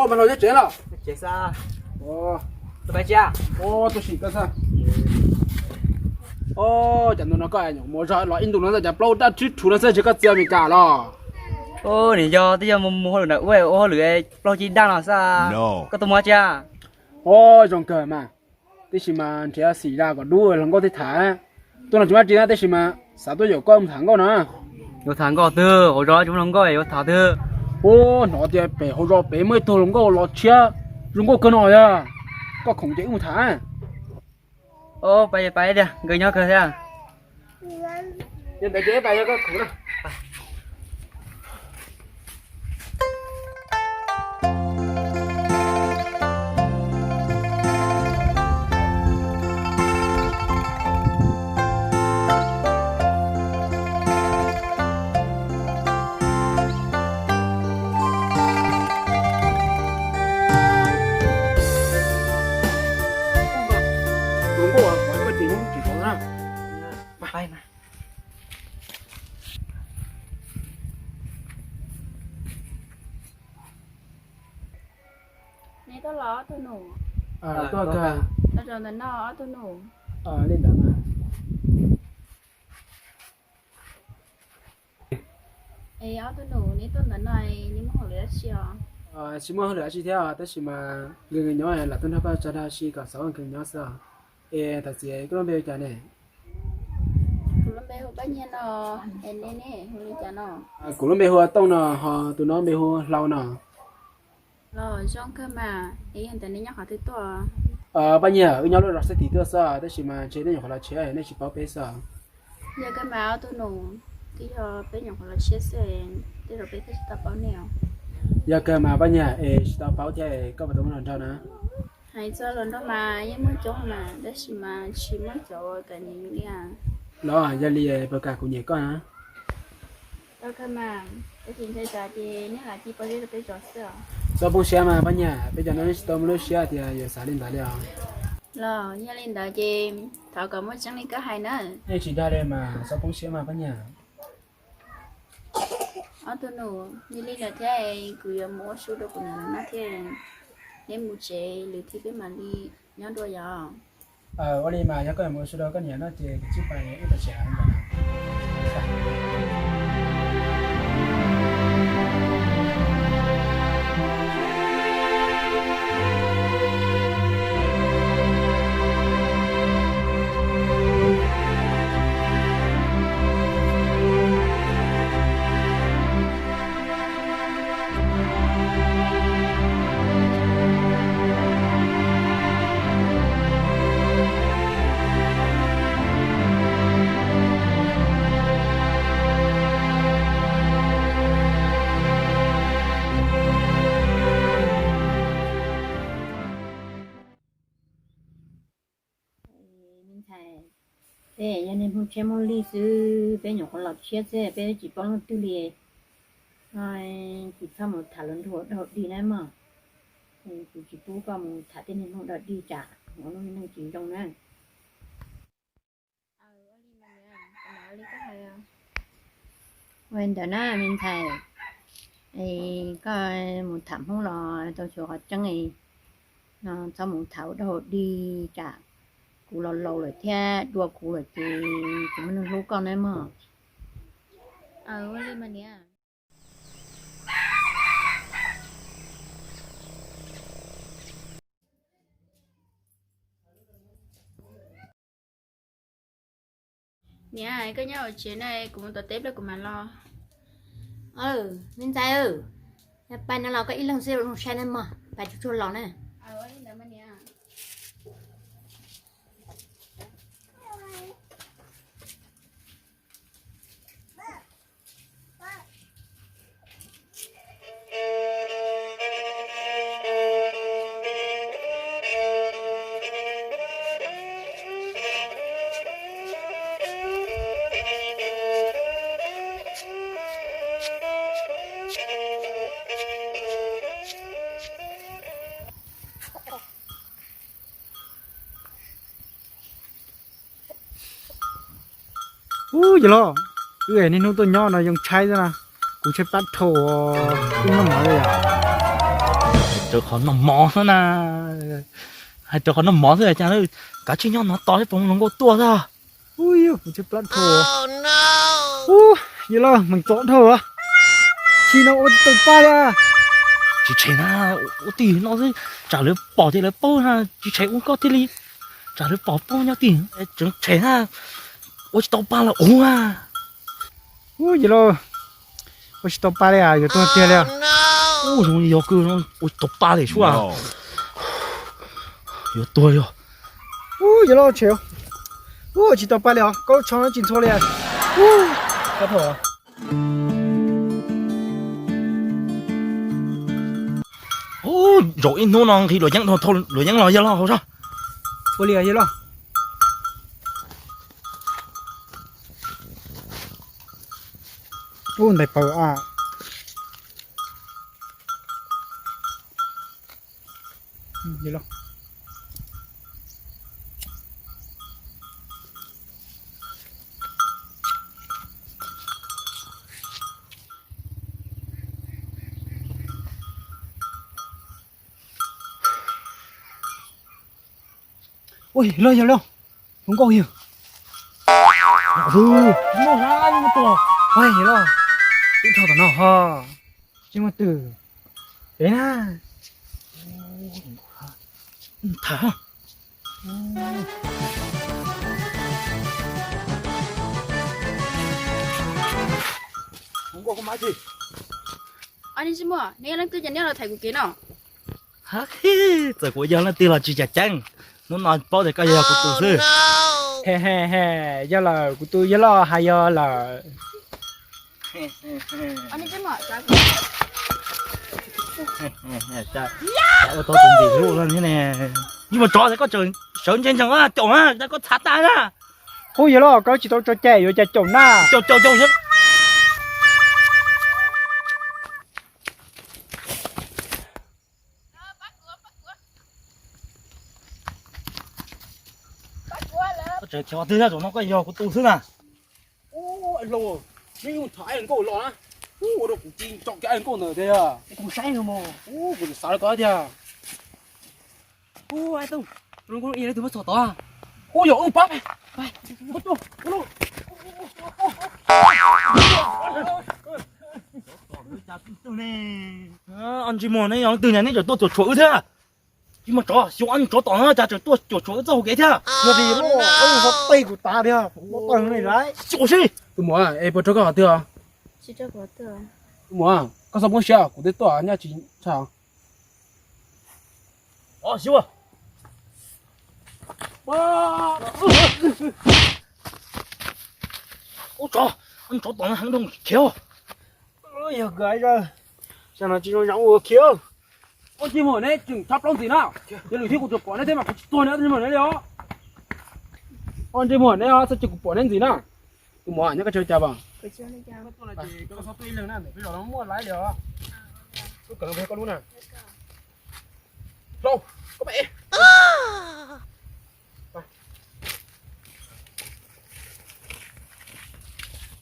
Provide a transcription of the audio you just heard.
Mas los nyob tsev los? Ua, tuaj sim koj xwb. Ua, cas ntu no koj nyuam qhuav los ib ntus no xwb cas plaub dab tsib rhuv no xwb, ntshe koj txiv Amelikas los? Ua, nim yog twb yog mus ua hauj lwm ntawm ub ua hauj lwm plaub tsib dab no xwb. Koj tuaj mus dab tsi? Ua, zoo kawg mas. Tab sis mas nrhiav xim zos kom dub hluas nkauj thiaj tham. Tuaj no tsis muaj dab tsi na, tab sis mas xav tuaj yaum koj mus tham nkauj no. Yuav tham nkauj twg? Hauv zos tsis muaj hluas nkauj yuav tham twg? Ua, hnov tias pem hauv zos pem muaj ib tug hluas nkauj los tshiab zoo nkauj kawg no yog. Koj khoom ces wb mus tham. Pais pais tiag, nkawd nyob kawg thiab. Yog ntawd ces pais, yog koj khoom na. Neb tuaj los ob tug nus? Tuaj kawg. Los zaum ntawm no ob tug nus. Li ntawd mas. Es ob tug nus, neb tuaj ntawm no neb muaj hauj lwm dab tsi os? Tsis muaj hauj lwm dab tsi thiab os, tab sis mas nkawd nyob lam tuaj nrog koj tsa dag si kom xav ua nkawd nyob xwb os. Es tam sim koj lub npe hu cas ne? Kuv lub npe hu Paj Nyiag no, es neb ne hu li cas no? Kuv lub npe hu ua Tooj no, ho tus no npe hu Hlau no. Los zoo kawg mas, es yog ntawd neb nyob qhov twg tuaj? Paj Nyiag, wb nyob lub zos sab tim tuaj xwb, tab sis mas ntshe nej nyuam qhuav los tshiab nej tsis paub peb xwb. Yog kawg mas ob tug nus, twb yog peb nyuam qhuav los tshiab xwb, tej zaum peb thiaj tsis tau paub nej os. Yog kawg mas Paj Nyiag, es tsis tau paub thiab, koj puas tau muaj hluas nraug na? Hais txog hluas nraug mas yeej muaj coob mas, tab sis mas tsis muaj cov uas kam nyiam yus li. Los yog li puas kam kuv nyiam koj na? Tau kawg mas, tab sis ntshai tsam ces nej lam ci pov zeb rau peb zos xwb os. Txhob poob siab mas Paj Nyiag, peb cov no tsis tau muaj lub siab tias yuav xav li ntawd li os. Los yog li ntawd ces thov kom muaj tseeb li koj hais na. Nej tsis dag li mas txhob poob siab mas Paj Nyiag. Ob tug nus, yog li ntawd thiab kuv yuav mus ua su rau kuv niam no thiab, neb mus tsev lwm thib peb mam li nyob dua yom. Ua li mas yog koj yuav mus ua su rau koj niam no ces kuv tsib pais ib tag sim ntawd. Me ntxhais, peb yog niaj hnub tshiab muaj lij xwb, peb nyuam qhuav los tshiab xwb peb tsis paub leej twg li. Tsis txhob mus tham hluas nraug ua dog dig na mog. Kuv tsis pub koj mus tham tej niag hluas dog dig tsam ua lub neej tsis zoo na. Ua li ntawd na me ntxhais, koj mus tham hluas los tau xyuas qhov tseeb no, txhob mus tham ua dog dig tsam kuv los laus lawm thiab dua kuv lawm ces tsis muaj neeg hlub koj na mog. Niam, koj nyob hauv tsev na, kuv mus tom teb pliag kuv mam los. Me ntxhais, yog pais no los koj ib leeg xwb los saib na mog, pais tsuag tsuag los na. Ub, yawg laus, wb niaj hnub tuaj nyob no yoo tshaib xwb na, kuv tshaib plab dhau, wb noj mov li yom. Raws qhov noj mov xwb na, hais raws qhov noj mov xwb cas kav tsij nyob no tos seb puas muaj hluas nkauj tuaj xwb. Ub, yog kuv tshaib plab dhau. Ub, yawg laus, meem txom dhau. Tsis no ua tsis tau pa li. Tsis tshem na, ua tij no xwb, tsam lawv pom ces lawv paub na, tsis tshem ua koj thiaj li, tsam lawv pom paub nyob tij, tseem tshem na, ua tsis tau pa los ua. Ub, yawg laus, ua tsis tau pa li, yuav tuag tiag li. Ub, zoo yog kawg, ua tsis tau pa li sua. Yuav tuag li. Ub, yawg laus, tshem. Ub, tsis tau pa li os, koj lub tsho no tsis ntxhua li. Ub, zaum ib hnub no nqhis luam yeeb dhau, luam yeeb los yawg laus hauv zog. Ua li yawg laus. Ub, ntais paws a. Ua, yawg laus, yawg laus, hluas nkauj yawg. Muaj hab muaj tus. Ua, yawg laus, ib dhau tom no ho. Tsis muaj twg. Pem na. Tham. Hluas nkauj koj mas tsis. Neb leej twg ces neb los thaiv kuv kev no. Txawm kuv yog leej twg los tsis cas ceeb, hnub no paub tias koj yog kuv tus xwb. He he he, yog lawm, kuv tus yawg laus hais yog lawm. Ua tau tus ntxim hlub thiab ne. Yus mas tsov, koj sawv ntse ntsees caum na, koj txhav tag na. Ub, yawg laus, koj tsis tau tso cai yuav cas caum na. Caum caum caum. Koj tseem khiav qhov twg thiab, zaum no koj yog kuv tus xwb na. Ub, hluas, neb yuav tham ai nkauj los na. Ub, ua rau kuv tsis tso kev ai nkauj ntawd tiag. Kuv saib no mas. Ub, kuv tsis xav rau koj tiag. Ub, ai tub, tus muab txhom tod. Ub, yog ub pab. Ob ntsej muag, neb yog leej twg nyas neb tseem tuaj cuam tshuam wb thiab? Tsis muaj tsov, xyov ob ntsej muag tom no cas tseem tuaj cuam tshuam wb txoj hauv kev thiab. Yog li, tej kuv tav thiab, muab tawg li lawm. Xyov seb. Tus muam, es puas raug koj qhov twg os? Tus muam, koj txhob poob siab, kuv twb tuaj nyob tsis tshaj. Os, xyov. Ub tsov, tsov tom no heev dhau khiav. Yog kawg, sab no tsis zoo zoo ua khiav. Ob ntsej muag, neb tseem tshab plaub ntxiv na. Yog lwm thiab kuv tsuas pom neb thiab mas kuv tsis tuag neb ob ntsej muag neb li os. Ob ntsej muag neb os, txhob cia kuv pom neb ntxiv na. Tus muam, nyob koj tsev cas as? Koj txhob tuaj ib leeg na, peb zos no muaj laib li os. Koj lub na. Hlau, koj pab ev.